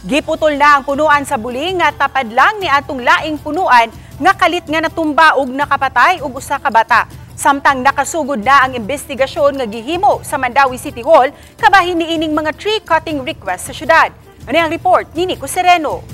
Giputol na ang punuan sa buli nga tapad lang ni atong laing punuan nga kalit nga natumba og nakapatay og usa ka bata. Samtang nakasugod na ang investigasyon nga gihimo sa Mandaue City Hall kabahin niining mga tree cutting request sa syudad. Ano ang report ni Nico Sereno?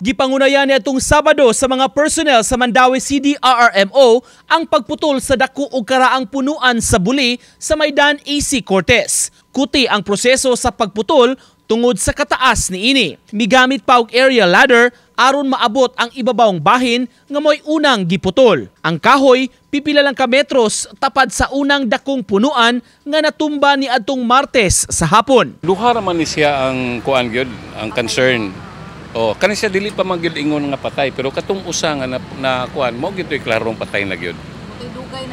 Gipangunayan niadtong Sabado sa mga personnel sa Mandaue CDRRMO ang pagputol sa dako og karaang punuan sa buli sa Maidan AC Cortez. Kuti ang proseso sa pagputol tungod sa kataas niini. Migamit pa og aerial ladder aron maabot ang ibabawng bahin nga mo'y unang giputol. Ang kahoy pipila lang ka metros tapad sa unang dakong punuan nga natumba ni adtong Martes sa hapon. Duha ra man ni siya ang kuan gyud, ang concern. Oh, kani siya dili pa man gyud ingon nga patay, pero katong usa nga na kuan mo gyud klarong patay na gyud.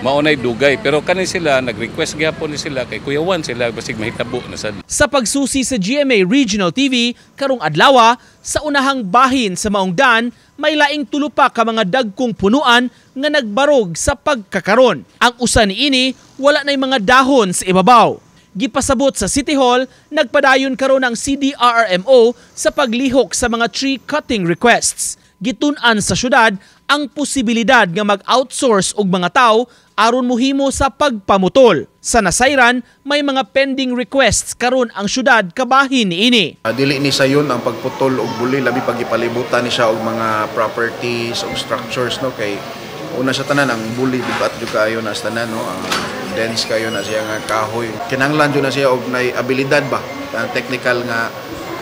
Maunay dugay, pero kani sila nag-request gyapon ni sila kay kuyawan sila basig mahitabo na sad. Sa pagsusi sa GMA Regional TV karong adlaw, sa unahang bahin sa maong dan, may laing tulo pa ka mga dagkong punuan nga nagbarog sa pagkakaron. Ang usa niini wala nay mga dahon sa ibabaw. Gipasabot sa City Hall, nagpadayon karon ang CDRRMO sa paglihok sa mga tree cutting requests. Gitun-an sa syudad ang posibilidad nga mag-outsource og mga tao aron mohimo sa pagpamutol. Sa nasayran, may mga pending requests karon ang syudad kabahin niini. Dili ni sayon ang pagputol og buli, labi pag ipalibutan ni siya og mga properties og structures, no, kay una sa tanan, ang buli bigat jud kaayo na sa tanan, no, dense kayo na siya nga kahoy. Kinahanglan jud na siya og nay abilidad ba, ang technical nga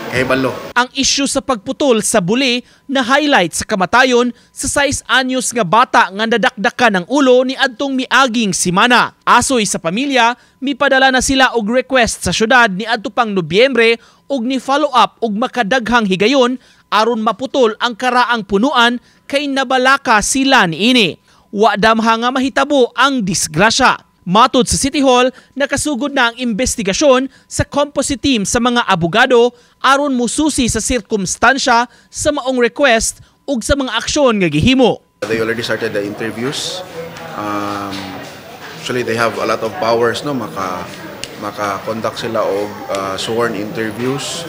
kahibalo. Ang isyu sa pagputol sa buli na highlight sa kamatayon sa 6 anyos nga bata nga nadakdakan ng ulo ni adtong miaging simana. Asoy sa pamilya, mipadala na sila og request sa syudad ni adto pang Nobyembre og ni follow up og makadaghang higayon aron maputol ang karaang punuan kay nabalaka sila niini. Wa damha nga mahitabo ang disgrasya. Matod sa City Hall, nakasugod na ang investigasyon sa composite team sa mga abogado aron mususi sa sirkumstansya sa maong request ug sa mga aksyon nga gihimo. They already started the interviews. Actually, they have a lot of powers, no, maka conduct sila og sworn interviews.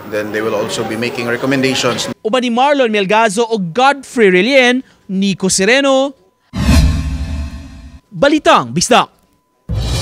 Then they will also be making recommendations. Uban ni Marlon Melgazo ug Godfrey Relien, Nico Sereno, Balitang Bisdak.